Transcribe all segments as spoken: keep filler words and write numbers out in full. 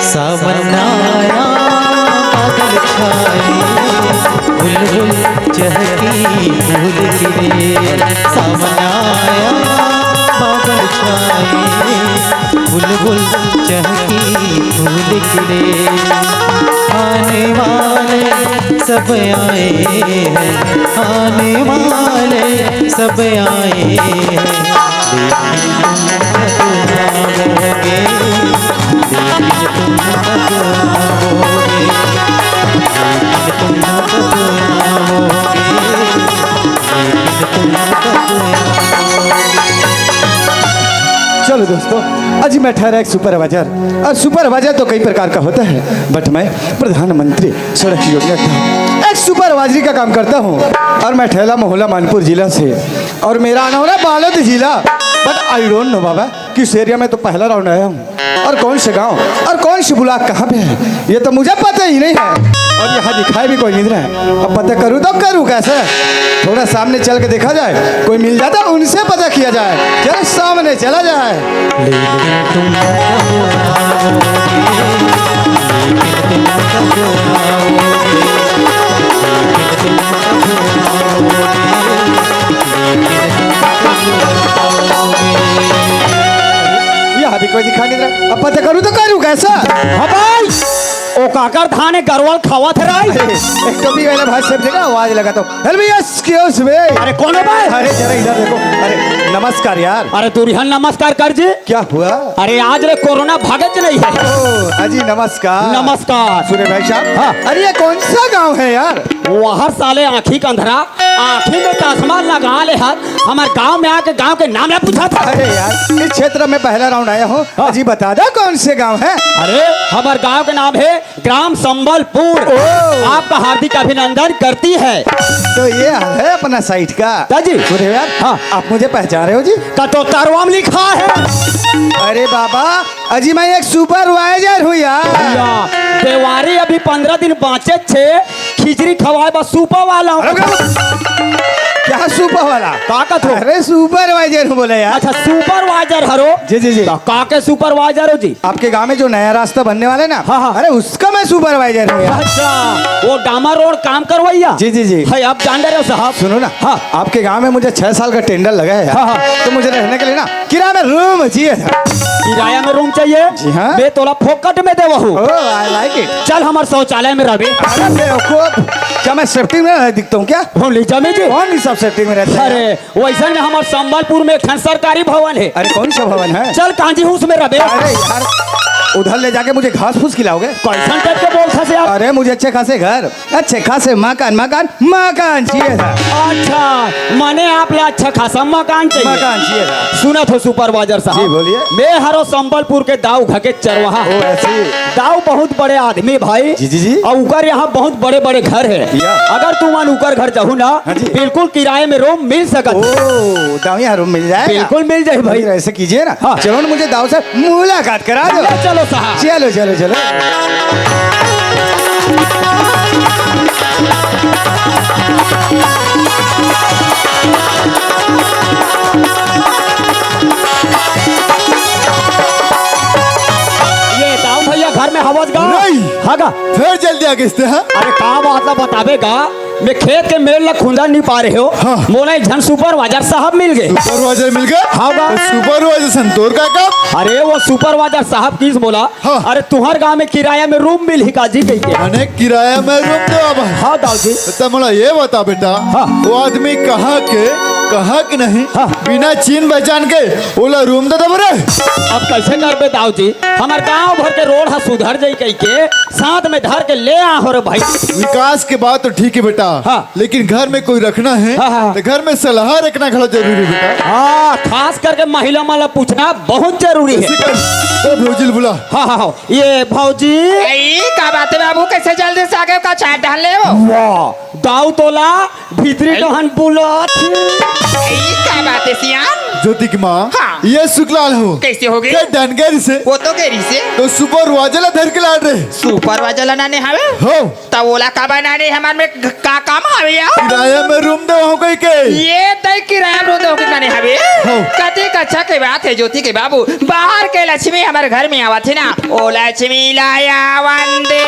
सावन आया, बादल छाए, बुलबुल चहकी, फूल खिले। सावन आया, बादल छाए, बुलबुल चहकी, फूल खिले। आने वाले सब आए हैं, आने वाले सब आए हैं। लेकिन तुम कब आओगे? लेकिन तुम कब आओगे? लेकिन तुम कब आओगे? लेकिन तुम कब आओगे? चलो दोस्तों, आज मैं ठहरा एक सुपरवाइजर, और सुपरवाइजर तो कई प्रकार का होता है, बट मैं प्रधानमंत्री सड़क योजना का एक सुपरवाइजरी का काम करता हूँ, और मैं ठेला मोहला मानपुर जिला से, और मेरा आना हो रहा है बालोद जिला। बट आई डोंट नो बाबा, किस एरिया में तो पहला राउंड आया हूँ, और कौन से गांव और कौन सी ब्लॉक कहाँ पे है, ये तो मुझे पता ही नहीं है। और यहाँ दिखाई भी कोई नहीं दे रहा है। अब पता करूँ तो करूँ कैसे? थोड़ा सामने चल के देखा जाए, कोई मिल जाता उनसे पता किया जाए। चलो सामने चला जाए। लेकिन तुम कब आओगे? लेकिन तुम कब आओगे? लेकिन तुम कब आओगे? यहाँ भी कोई दिखाई नहीं दे रहा। अब पता करूँ तो करूँ कैसे? हाँ भाई, ओ काकर धान एक गरवा ल खावत हे रे। अरे, एक तो भी वाला भाई सब जगह आवाज लगा तो, हेलो भैया, एक्सक्यूज मी। अरे कौन है भाई? अरे जरा इधर देखो। अरे नमस्कार यार। अरे दूरिहा नमस्कार कर जी। क्या हुआ? अरे आज ले कोरोना भागत नहीं है। ओ, अजी नमस्कार। नमस्कार। सुने भाई साहब। हाँ। अरे ये कौन सा गांव है यार? वहर साले आँखी के अंधरा, आँखी में चश्मा लगा ले हर, हमार गांव में आके गांव के नाम ना पूछा था। अरे यार, इस क्षेत्र में पहला राउंड आया हूँ। हाँ। अजी बता दो कौन से गांव है? अरे हमार गांव के नाम है ग्राम संबलपुर। ओ। आपका हार्दिक अभिनंदन करती है। तो ये है अपना साइड का। ता जी। सुने यार, हाँ। आप मुझे पहचान रहे हो जी? का तो तरवा में लिखा है। अरे बाबा, अजी मैं एक सुपरवाइजर हूँ यार। या, देवारी अभी पंद्रह दिन बाँचे छे, खिचड़ी खवाए बा सूपा वाला हूँ। अरे क्या, क्या सूपा वाला? का कथो? अरे सुपरवाइजर हूँ बोले यार। अच्छा सुपरवाइजर हरो? जी, जी, जी। तो का के सुपरवाइजर हो जी? आपके गांव में जो नया रास्ता बनने वाला है ना, हाँ, हाँ। अरे उसका मैं सुपरवाइजर हूँ यार। अच्छा, वो डामर रोड काम करवैया? जी, जी, जी। है, आप जान रहे हो साहब? सुनो ना, हाँ। आपके गांव में मुझे छह साल का टेंडर लगा है यार। हाँ, हाँ। तो मुझे रहने के लिए ना किराया में रूम चाहिए था। किराया में रूम चाहिए? जी हाँ। मैं तोला फोकट में देवहूँ। Oh, I like it। चल हमार शौचालय में रहबे। अरे बेवकूफ, क्या मैं सेफ्टी में दिखता हूँ क्या? हम ले जा में जी। कौन इन सब सेफ्टी में रहता है? अरे वैसे में हमार संबलपुर में एक ठन सरकारी भवन है। अरे कौन सा भवन है? चल कांजी हूँ उसमें रहबे। अरे यार, उधर ले जाके मुझे घास फूस खिलाओगे? कैसन टाइप के बोलथस यार? अरे मुझे अच्छे खासे घर, अच्छे खासे मकान, मकान, मकान चाहिए था। अच्छा, माने आप ला अच्छा खासा मकान चाहिए। मकान चाहिए था। सुनत हो सुपरवाइजर साहब। जी, बोलिए। मैं हरो संबलपुर के दाऊ घर के चरवाहा। ओ, ऐसी। दाऊ बहुत बड़े आदमी भाई। जी, जी, जी। और उकर यहाँ बहुत बड़े बड़े घर है। या। अगर तुमन उकर घर जाहू ना, हाँ जी। बिल्कुल किराए में रूम मिल सकत। ओ, दाऊ यहाँ रूम मिल जाएगा? बिल्कुल मिल जाए भाई। फिर ऐसे कीजिए ना, हाँ। चलो ना मुझे दाऊ से मुलाकात करा दो। ले चलो साहब। चलो, चलो, चलो। ये दाऊ भैया घर में हवस गा? नहीं। हाँ गा? फिर जल्दी आ गए थे, हाँ? अरे का बात ला बताबे गा? मैं खेत के मेड़ ला खुंदा नहीं पा रहे हो। हाँ। मोला एक झन सुपरवाइजर साहब मिल गए। सुपरवाइजर मिल गए? हाँ बा। तो सुपरवाइजर संतोर का काम? अरे वो सुपरवाइजर साहब किस बोला? हाँ। अरे तुहर गांव में किराया में रूम मिलही का जी कह के। अने किराया में रूम तो अब। हाँ दाऊ जी। तो मोला ये बता बेटा, हाँ। वो आदमी कहाँ के, कहाँ के नहीं, हाँ। बिना चिन्ह पहचान के ओला रूम दे देबो रे। अब कैसे करबे दाऊ जी? हमार गांव भर के रोड हा सुधर जाई कह के साथ में धर के ले आ हो रे भाई। विकास के बात तो ठीक है बेटा, हाँ। लेकिन घर में कोई रखना है हाँ, हाँ। तो घर में सलाह रखना घलो जरूरी है बेटा। हाँ, खास करके महिला मन ला पूछना बहुत जरूरी है। ऐसे कर, ओ भौजी ल बुला। हाँ, हाँ, हाँ। ये भौजी। ए, का बात है बाबू, कैसे जल्दी से आ गए, का चाय डाल ले हो? वाह, दाऊ तोला भीतरी अरे। कहन बुलात हे। ए, का बात है सियान? ज्योति के माँ, हाँ। ये सुखलाल हो। कैसे हो गे? के डन गए रिसे? वो तो गए रिसे। तो सुपरवाइजर ला धर के लान रहे। सुपरवाइजर ला लाने हवे? हो। त ओला का बनाने हमर में ग-, का काम हवे यार? किराया में रूम दे हो गई के? ये तय किराया में रूम दे हो गई माने हवे? हो। कतेक अच्छा के बात हे ज्योति के बाबू। बाहर के लक्ष्मी हमर घर में आवत हे ना, ओ लक्ष्मी लाया वंदे।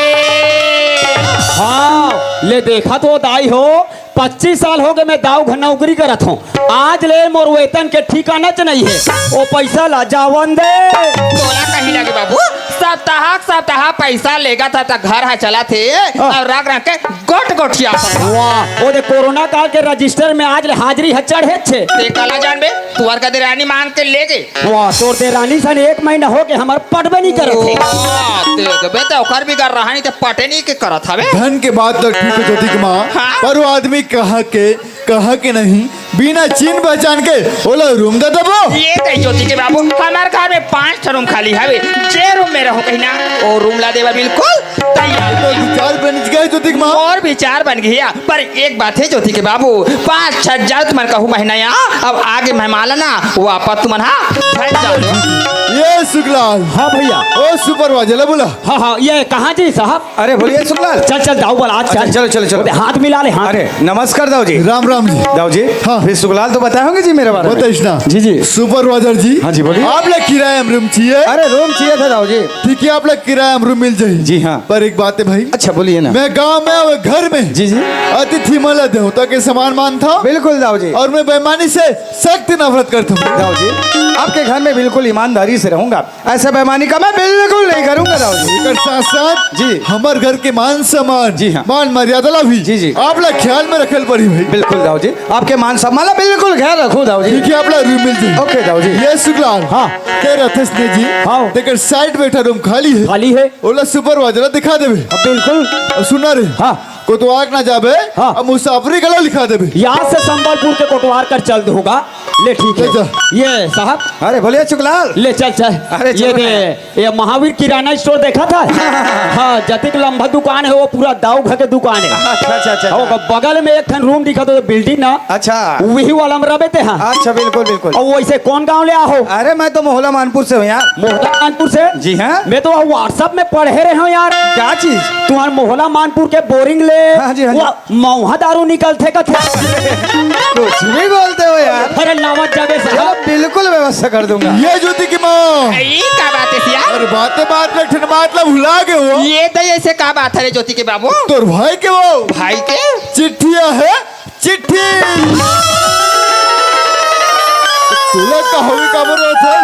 हाँ, ले देखत हो दाई हो, पच्चीस साल हो गए मैं दाऊ घर नौकरी करत हूँ, आज ले मोर वेतन के ठिकाना च नहीं है। ओ पैसा ला जावन दे। तोला कहीं लगे बाबू, सप्ताह सप्ताह पैसा लेगा था, त घर हा चला थे हाँ। और रख रख के गोट गोठिया था। वाह, ओ दे कोरोना काल के रजिस्टर में आज ले हाजिरी ह चढ़े छे। ते कला जान बे, तुअर का देरानी मांग के ले गए। वाह, तोर देरानी सन एक महीना हो के हमर पटबे नहीं करत हे। वाह, ते तो बे, ते ओकर भी कर रहा नहीं, ते पटे नहीं के करत हवे। धन के बात तो ठीक है ज्योति के माँ, हाँ। पर वो आदमी कहाँ के, कहाँ के नहीं, बिना चिन्ह पहचान के ओला रूम दे देबो। ये कही ज्योति के बाबू, हमार घर में पांच ठो रूम खाली हवे, जे रूम में रहो कहीं ना, ओ रूम ला देवा बिल्कुल तैयार। तो विचार बन गए ज्योति के माँ। और विचार बन गया, पर एक बात है ज्योति के बाबू, पाँच छह हजार तुमन कहू महीना या, अब आगे मेहमान ला ना, वापस तुमन हा घर जाओ। ये सुखलाल। हाँ भैया। ओ सुपरवाइजर ला बुला। हाँ, हाँ, ये कहाँ जी साहब? अरे बोलिए सुखलाल। चल, चल, दाऊ बल, आज अच्छा, चल। चलो, चलो, चलो। अबे हाथ मिला ले, हाथ। अरे नमस्कार दाऊ जी। राम राम जी। दाऊ जी, हाँ। फिर सुखलाल तो बताए होंगे जी मेरे बारे में। बताइस ना। जी, जी। सुपरवाइजर जी। हाँ जी, बोलिए। आप ला किराया में रूम चाहिए? अरे रूम चाहिए था दाऊ जी। ठीक है, आप ला किराया में रूम मिल जाए। जी हाँ। पर एक बात है भाई। अच्छा बोलिए ना। मैं गांव में और घर में जी, जी। अतिथि मन ला देवता के समान मानता हूँ। बिल्कुल दाऊ जी। और मैं बेईमानी से सख्त नफरत करता हूँ। दाऊ जी, आपके घर में बिल्कुल ईमानदारी से रहूंगा, ऐसा बेईमानी का मैं बिल्कुल नहीं करूंगा दाऊ जी। एकर साथ साथ जी। हमर घर के मान सम्मान, जी हाँ। मान मर्यादा ला भी जी, जी। आप ला ख्याल में रखल पड़ी भाई। बिल्कुल दाऊ जी, आपके मान सम्मान ला बिल्कुल ख्याल रखूं दाऊ जी। ठीक है, आप ला रूम मिल जाए। ओके दाऊ जी। ये सुखलाल। हाँ। ते रथस ने जी। हाँ। तेकर साइड बैठा रूम खाली है। खाली है। ओला सुपरवाइजर ला दिखा देबे। अब बिल्कुल। और सुना रे। हाँ। कोतवार ना जाबे, हाँ। अब मुसाफरी गला लिखा देबे। यहाँ से संबलपुर के कोटवार कर चल दूंगा। ले ठीक है। ले जा। ये साहब। अरे बोलिए सुखलाल। ले चल, चल। अरे ये चलो दे, ना। ये महावीर किराना स्टोर देखा था? हाँ, जतिक लंबा दुकान है, वो पूरा दाऊ घर के दुकान है। अच्छा, अच्छा, अच्छा, और अच्छा। बगल में एक ठन रूम दिखा तो बिल्डिंग ना। अच्छा। वही वाला में रहबे ते, हाँ। अच्छा, बिल्कुल, बिल्कुल। और वैसे कौन गांव ले आहो? अरे मैं तो मोहला मानपुर से हूँ यार। मोहला मानपुर से? जी हाँ। मैं तो WhatsApp में पढ़े रहे हूँ यार। क्या चीज? तुम्हारे मोहला मानपुर के बोरिंग ले। हाँ जी, हाँ जी। वो मऊहा दारू निकलथे कथे। कुछ भी बोलते हो यार। अरे लावत जाबे साहब। चलो, बिल्कुल व्यवस्था कर दूंगा। ये ज्योति की माँ। ई का बात है यार? अरे बातें बात में ठन बात ला भुला गए हो। ये तो ऐसे का बात है रे ज्योति के बाबू? तोर भाई के वो भाई के? चिट्ठिया है, चिट्ठी। तोला का होगे का बरो था?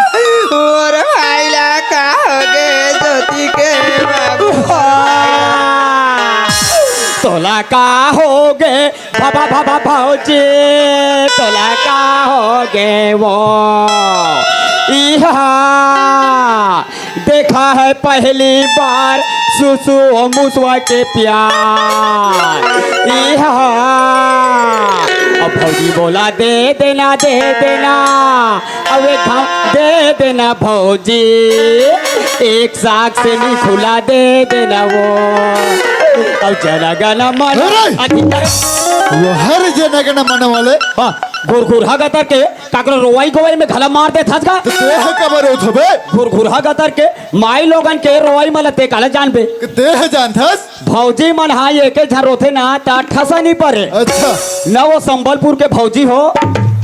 मोर भाई ला का होगे ज्योति के बाबू? तोला का होगे बाबा, बाबा, भौजी, तोला का होगे वो? इहा देखा है पहली बार सुसु और मुसवा के प्यार। इहा अब भौजी बोला, दे देना, दे देना, अब एक हम दे देना भौजी, एक साग से नहीं खुला दे देना वो। अब जनगण मन अरे! अधिकार। वो हर जनगण मन वाले। हाँ, घुरघुरहा गतर के काकरो रोवाई गोवाई में घला मार देथस का? तो तेह कबर होत हबे? घुरघुरहा गतर के माई लोगन के रोवाई मन ते काला जानबे? कि तेह जानथस? भौजी मन हा एके झन रोथे ना, त ठसा नहीं परे। अच्छा। न वो संबलपुर के भौजी हो,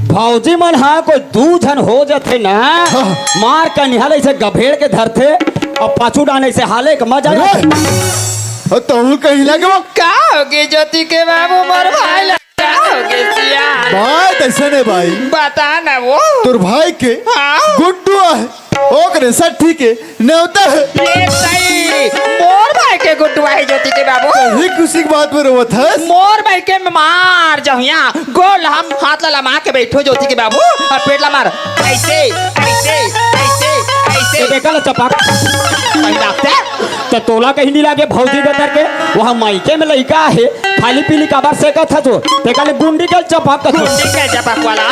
भौजी मन हा कोई दू झन हो जथे ना, हाँ। मार कनिहा ले ऐसे गभेड़ के धरथे, अब पाछू डाने से हाले के मजा अरे! आथे। और तहु कहीं लगे वो? का होगे ज्योति के बाबू मोर भाई ला? का होगे सियान? बात ऐसे नहीं भाई। बता ना वो। तोर भाई के हाँ। गुड्डू है। ओकरे सट्ठी के नेवता है। ये सही। मोर भाई के गुड्डू है ज्योति के बाबू। सही खुशी की बात में रोवत है। मोर भाई के मार जहिया गोल हम हाथ ला लमा के बैठो ज्योति के बाबू और पेट ला मार। ऐसे, ऐसे, ऐसे, ऐसे। ये देखा ला चपाक। पहिला ते। तो तोला कहीं नहीं लागे भौजी गतर के, वहाँ मायके में लइका है, खाली पीली काबर से कथा जो, ते काले गुंडी के चपाक कथा। गुंडी के चपाक वाला,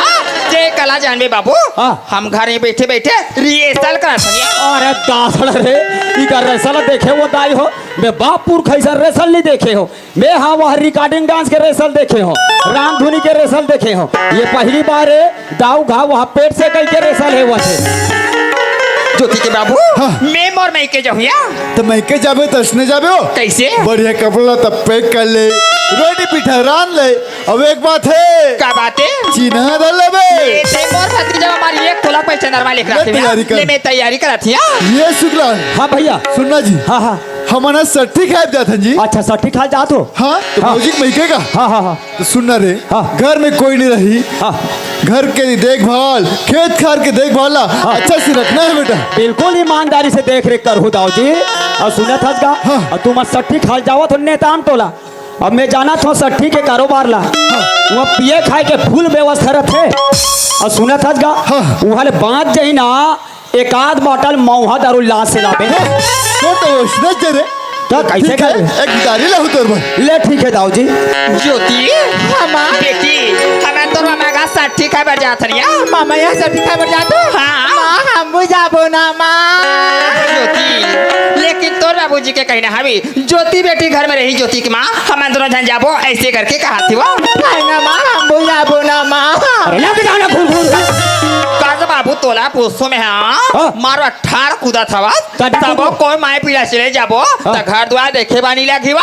जे कला जानबे बाबू, हाँ। हम घर में बैठे बैठे रिहर्सल करत हन। अरे दासड़ रे, ई का रिहर्सल देखे वो दाई हो, मैं बाप पुरखा अइसन रेसल नहीं देखे हो। मैं हाँ वह रिकॉर्डिंग डांस के रेसल देखे हो, रामधुनी के रेसल देखे हो। ये पहली बार है दाऊ घा वहाँ पेट से कई के रेसल है वैसे। ज्योति के बाबू, हाँ। मैं मोर मइके जाहूँ या? त मइके जाबे त असने जाबे हो। कइसे? बढ़िया कपड़ा लत्ता पैक कर ले, रोटी पीठा रांध ले। अब एक बात है। का बात है? चिन्हा धर लेबे। ए, ते मोर भतीजा हमारी एक तोला पैसा नरमा लेके ले रखते हैं। तैयारी कर। ले मैं तैयारी करत हिया। ये शुक्ला। हाँ भैया। सुनना जी। हाँ, हाँ। हमन ह सट्ठी खाए जात हन जी। अच्छा, सट्ठी खाए जात हो? हाँ, तो हाँ। भौजी के मइके का। हाँ, हाँ, हाँ। तो सुन ना रे, हाँ। घर में कोई नहीं रही। हाँ। घर के देखभाल, खेत खार के देखभाल ला हाँ। अच्छा से रखना है बेटा। बिल्कुल ईमानदारी से देख रेख करहू दाऊ जी। अउ सुनत हस गा? हाँ। अउ तुम सट्ठी खाल जावत हो नेताम टोला। अब मैं जानत हूँ सट्ठी के कारोबार ला। हाँ। वहाँ पिए खाए के फुल व्यवस्था रथे। अउ सुनत हस गा? हाँ। वहाँ ले बाँच जही ना, एक आध बॉटल मऊहा दारू लाज से लाबे। तो, तो उसने जे रे। तो कैसे ठीक है, करे? एक दारी लाहू तोर बर। ले ठीक है दाऊ जी। ज्योति, हाँ, माँ। बेटी, हमन तोर मामा का सट्ठी खाए बर जात हन या। मामा यहाँ सट्ठी खाए बर जात हो? हाँ। माँ, हम भी जाबो ना, माँ। ज्योति, लेकिन तोर बाबूजी के कहना हवे, ज्योति बेटी घर में रही, ज्योति की माँ, हमन दोनों झन जाबो, ऐसे करके कहा थी वो। हाय ना माँ, हम भी जाबो ना, माँ। अरे, लेके जाना घूर घूर। काज बाबू तोला पूछो मैं, हाँ? हाँ। मारो ठाड़ कूदा था बस। का तब ठाड़? कोई माई पीला चले जाबो, हाँ। त घर दुआर देखे बानी लागी वा।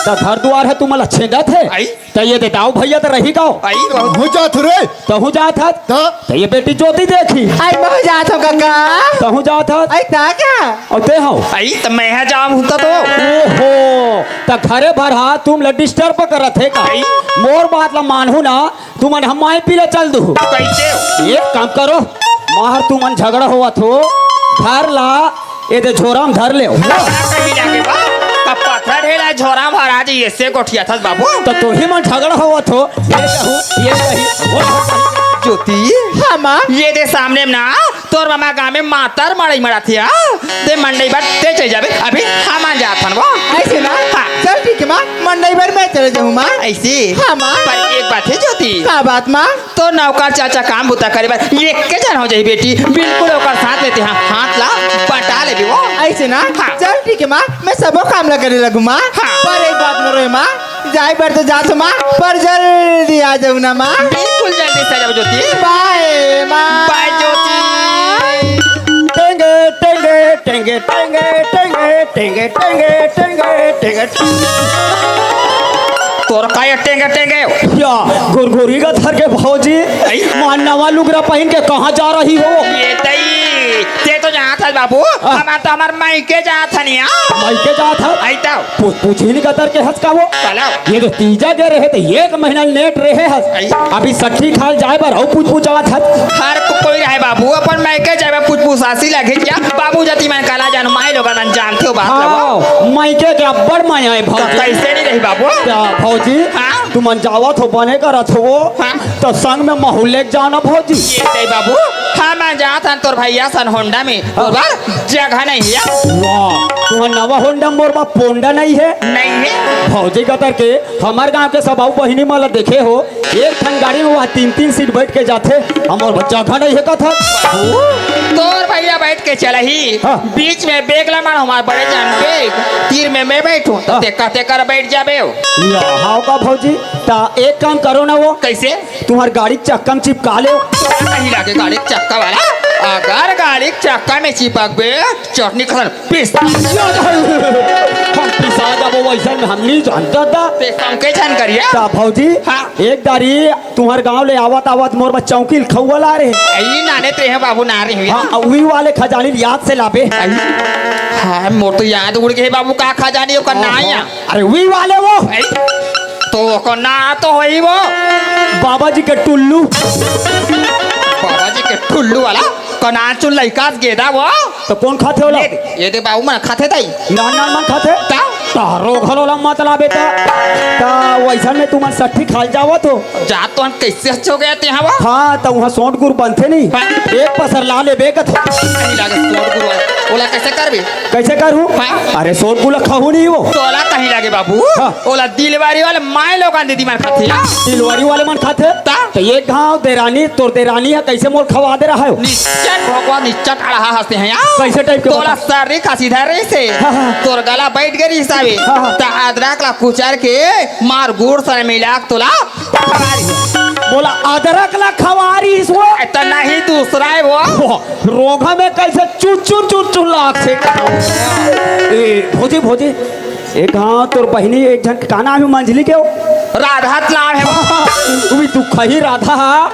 त घर दुआर है, तुमला छेंदत है। आई। त ये दे दाऊ भैया त रही गाओ। आई बहुत। हो जात रे। तहूँ जात हस? त? त ये बेटी ज्योति देखी। आई बहुत जात हो काका। तहूँ जात हस? आई ता क्या? अउ ते हव? आई त मैं हा जाम हूँ त तो। ओहो, त घरे भर हा तुम ला डिस्टर्ब करत हे का? आई। मोर बात ला मानहू ना, तुमन हम माई पीला चल दू। कैसे? एक काम करो, माहर तुमन झगड़ा होवत हो, घर ला ए दे झोरा में धर ले। कहीं जाके बा, का पत्थर ढेला झोरा में भरा जी, ऐसे गोठिया था बाबू। त तोही मन झगड़ा होवत हो, ये कहू, ये कही, वो कहू। ज्योति, हाँ माँ। ये दे सामने में ना, तोर मामा गाँव में मातर मड़ई मड़ाथे, हाँ? ते मंडई बर ते चले जाबे, अभी हमन जात हन वो। ऐसे ना? हाँ। चल ठीक है माँ, मंडई बर मैं चले जाहूँ माँ। ऐसे? हाँ माँ। पर एक बात है ज्योति। का बात माँ? तोर नौकर चाचा काम बुता करे बर एक के झन हो जाही बेटी, बिल्कुल ओकर साथ लेते हैं, हाथ ला बटा लेबे वो। ऐसे ना? हाँ। चल ठीक है माँ, मैं सबो काम ला करे लगूँ माँ। हाँ। पर एक बात मोर हे माँ, जाए बर तो जात हो माँ, पर जल्दी आ जाहू ना माँ। बिल्कुल जल्दी से आ जाबो ज्योति। बाय माँ। बाय ज्योति। टेंगे, टेंगे, टेंगे, टेंगे, टेंगे, टेंगे, टेंगे, टेंगे, टेंगे। तोर का ये टेंगे, टेंगे? या, गुरगुरी का धर के भौजी, आई। माँ नवा लुगरा पहिन के कहाँ जा रही हो? ये तई, ते तो जात हस बाबू, हाँ। हमन तो हमर मइके जात हन या। मइके जात हस? आई तो। पु-, पूछी नहीं कतर के हस का वो? चलो। ये तो तीजा गे रहे थे, एक महीना लेट रहे हस। आई। अभी सट्ठी खाल जाए बर अउ पूछ पूछ आवत हस। हर को-, कोई रहे बाबू, अपन मइके जाए बर पूछ पूछ आसी लगे क्या? बाबू जति मन काला जान, माई लोगन मन जानते हो बात ला वो। हाँ, मइके के अब्बड़ माया है तो भौजी। कैसे नहीं रही बाबू? क्या भौजी? हाँ। तुमन जावत हो, बने करत हो वो, हाँ। त संग में महू लेके जाना भौजी। ये दे बाबू, हमन जात हन तोर भैया सन होंडा में, हाँ। तोर बर जगह नहीं है। वाह, तुमन नवा होंडा मोर बर पोंडा नहीं है। नहीं है। भौजी कतर के हमर गांव के सब अउ बहिनी मन ला देखे हो, एक ठन गाड़ी में वह तीन तीन सीट बैठ के जाथे, हमर बर जगह नहीं है कथन। तोर भैया बैठ के चलही, हाँ। बीच में बेग ला मार, हमार बड़े जान बेग, तीर में मैं बैठूं, त हाँ। तेकर तेकर बैठ जाबे हो। या, हाव का भौजी? त एक काम करो ना वो। कैसे? तुम्हार गाड़ी के चक्का में चिपका ले। तोला कहीं लागे गाड़ी के चक्का वाला? अगर गाड़ी के चक्का में चिपकबे, चटनी खा पिस। हम पिसा जाबो वैसन हम नहीं जानता था। ते हम के जान करिया? त भौजी, हाँ। एक दारी तुम्हार गांव ले आवत आवत मोर बर चौकी ल खउआ ला रहे। ई नाने ते हैं बाबू, ना रहे हैं। हाँ, उही वाले खजानी ल याद से लाबे। आई। हाँ, मोर तो याद उड़ गए बाबू, का खजानी ओकर ना ओहो। आया। अरे वी वाले वो। ऐ, तो ओकर ना तो होई वो। बाबा जी के टुल्लू। बाबा जी के टुल्लू वाला? कनाचू लइका गेदा वो। तो कौन खाथे होला? ये दे, ये दे बाबू मन खाथे दाई। नान नान मन खाथे? ता? तारो घलो ला मत लाबे त। त वइसन में तुमन सट्ठी खाल जावत हो। जा तो हम कैसे अच्छो गए ते हवा? हाँ, त उहाँ सोंठ गुर बनथे नहीं। हाँ। एक पसर ला लेबे कथो। कहीं लागे सोंठ गुर वाला। ओला कैसे करबे? कैसे करूँ? हाँ। अरे सोंठ गुर ला खाहू नहीं वो। तोला कहीं लागे बाबू? हाँ। ओला दिलवारी वाले माय लोगन दीदी मन खाथे। दिलवारी वाले मन खाथे? ता? त एक घांव देरानी, तोर देरानी ह कैसे मोर खवा दे रहा हो? निश्चट भोकवा, निश्चट अड़हा हंसते हैं यार। कैसे टाइप के तोला बता? सर्दी खांसी धर रही से। हाँ, हाँ। तोर गला बैठ गई हिसाबे। हाँ, हाँ। त अदरक ला कुचर के मार गुड़ से मिला के तोला खवा रही। मोला अदरक ला खवा रही वो? ए, त नहीं दूसरा है वो। वो रोगा में कैसे चुर चुर चुर चुर लाग से। ए, भोजी, भोजी, एक हाँ तोर बहिनी एक झन के का नाम है मंझली के हो? राधा त नाम है वो। उही तू खही राधा हा,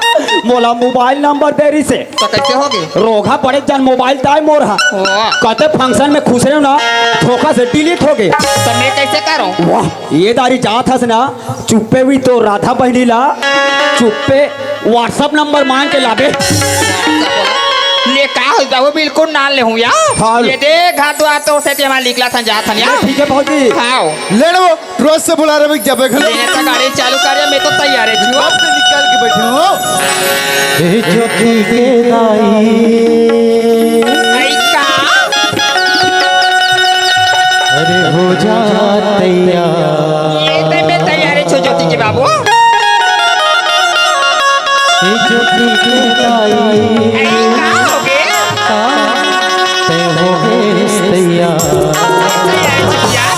मोला मोबाइल नंबर दे रही से। त कैसे होगे? रोगा बड़े जन मोबाइल ताय मोर हा। ओ। कहते फंक्शन में खुसरे ना, धोखा से डिलीट होगे। त मैं कैसे करूँ? वाह, ये दारी जात हस ना, चुप्पे भी तो राधा बहिनी ला, चुप्पे WhatsApp नंबर मांग के लाबे। ले का हो जाओ, बिल्कुल नाल ले हूँ यार। हाँ। ये देख, हाथ तो हाथ तो से हमारे निकला था, जा था यार। ठीक है भौजी। हाँ। ले लो, रोज से बुला रहे, जब एक ले तो गाड़ी चालू कर, मैं तो तैयार है जी। कब से निकाल के बैठे हो? ए ज्योति के दाई। ऐ का? अरे हो जा तैयार। ये ते मैं तैयार है छो ज्योति के बाबू। ए ज्योति के दाई। ऐ का हो गए? ते हो गए तैयार। तैयार है छो यार।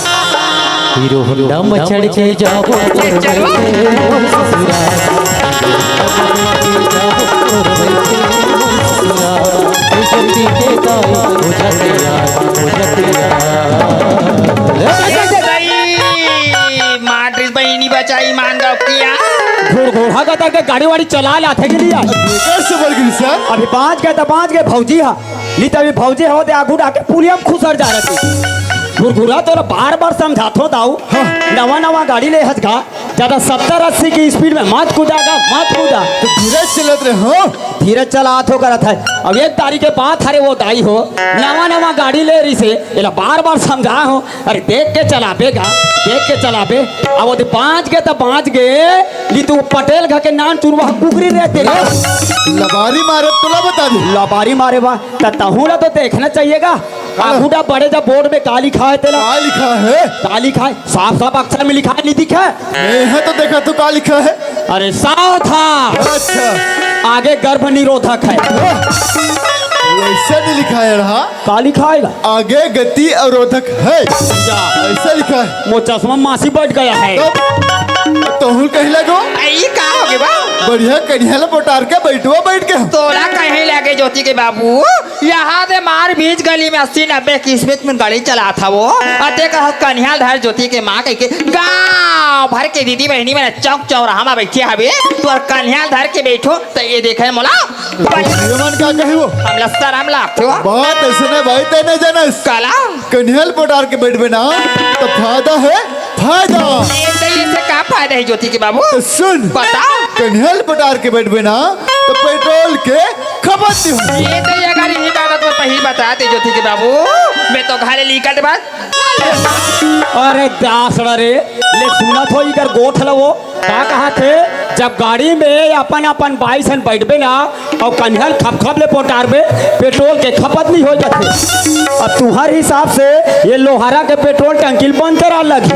हीरो होंडा में चढ़ के जाबो तोर चलो। बइठे मोर ससुरा। हीरो होंडा में चढ़ के जाबो तोर बइठे मोर ससुरा। ए ज्योति के दाई, हो जा तैयार, हो जा तैयार। सही। मार ड्रेस बहिनी बचाई, मान गाँव किया। घुड़घुड़ा का करके गाड़ी वाड़ी चला लाथे के लिए। कैसे बोल गिरी सर? अभी बाँच गए त बाँच गए भौजी हा। नहीं त अभी भौजी हो ते आगू डाके पुलिया में खुसर जा रही। घुरघुरा तोला बार बार समझाथो दाऊ। हाँ। नवा नवा गाड़ी ले हस गा, ज्यादा सत्तर अस्सी की स्पीड में मत कूदा गा, मत कूदा। तो धीरे चलत रहे हो। धीरे चलात हो करत है। अब एक तारीख के बात हरे वो दाई हो, नवा नवा गाड़ी ले रही से, एला बार बार समझा हो, अरे देख के चलाबे गा, देख के चलाबे। अब ओदे बाँच गे त बाँच गे, ली तू पटेल घर के नान चुरवा कुकरी रहते रे। लबारी मारे तोला बता दे। लबारी मारे बा, त तहूँ ला तो देखना चाहिए गा। हाँ। आगू डा बड़े जा बोर्ड में का लिखा है तेला? का लिखा है? का लिखा है? साफ साफ अक्षर में लिखा है, नहीं दिखा है? मैं तो देखा तू का लिखा है। अरे सावधान। अच्छा। आगे गर्भ निरोधक है। वैसा नहीं लिखा है रहा। का लिखा है? आगे गति अवरोधक है। जा। ऐसा लिखा है। मो चश्मा मासी बैठ गया है। तब तोहू कहीं लगो। ई का हो गए बा? बढ़िया कन्हैया पोटार के बैठुआ बैठ के। तोला कहीं लगे ज्योति के बाबू, यहाँ दे मार बीच गली में अस्सी नब्बे की स्पीड में गाड़ी चलात हवो। अते कह कन्हैया धर ज्योति के माँ कह के गाँव भर के दीदी बहिनी मन चौक चौराहा में बैठे हवे, तो कन्हैया धर के बैठो। त ये देखे मोला। ये मन का कही वो? हमला शरम लागथे वो। बात ऐसे नहीं भाई, ते नहीं जानस। काला? कन्हैया पोटार के बैठबे ना, तो फायदा है, फायदा। ये तो ये से का फायदा है ज्योति के बाबू? तो सुन। बता। कन्हैया पोटार के बैठबे ना, तो पेट्रोल के खपत नहीं होगी। ये तो ये गाड़ी ही बात में पहली बताते ज्योति के बाबू। मैं तो घर निकल बात। अरे दासड़ा रे, ले सुनत हो इकर गोठ ल वो। का कहा थे, जब गाड़ी में अपन अपन बाई सन बैठबे ना, अउ कन्हैया ल खप खप ले पोटारबे, पेट्रोल के खपत नहीं हो जाथे। अब तुहर हिसाब से ये लोहारा के पेट्रोल टंकी ल बंद करा लगी,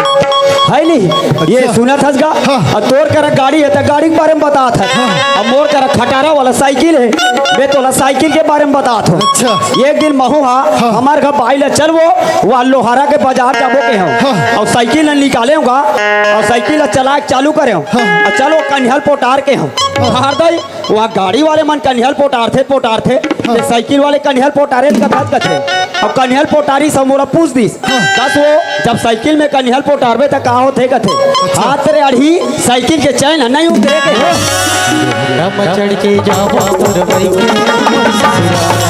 है नहीं? ये अच्छा। सुनत हस गा? हाँ। अब तोर करा गाड़ी है त गाड़ी के बारे में बतात हस। हाँ। अब मोर करा खटारा वाला साइकिल है, मैं तोला साइकिल के बारे में बतात हूँ। अच्छा। एक दिन महू हा हाँ। हमार घर बाई ला चल वो, वहाँ लोहारा के बाजार जाबो के हूँ। हाँ। अउ साइकिल ल निकाले हूँ गा, अउ साइकिल ल चला के चालू करे हूँ। हाँ। अउ चलो कन्हैया ल पोटार के हूँ। हाँ। हर दई वहाँ गाड़ी वाले मन कन्हैया ल पोटारथे, पोटारथे, हाँ। ते साइकिल वाले कन्हैया ल पोटारे ल कथत कथे। अब कन्हैया ल पोटारी सब मोला पूछ दिस। हाँ। कस वो, जब साइकिल में कन्हैया ल पोटारबे त का होथे कथे? अच्छा। हाथ रे अड़ही, साइकिल के चैन ह नहीं उतरे के। हम चढ़ के जावा तोर बइठे मोर ससुरा।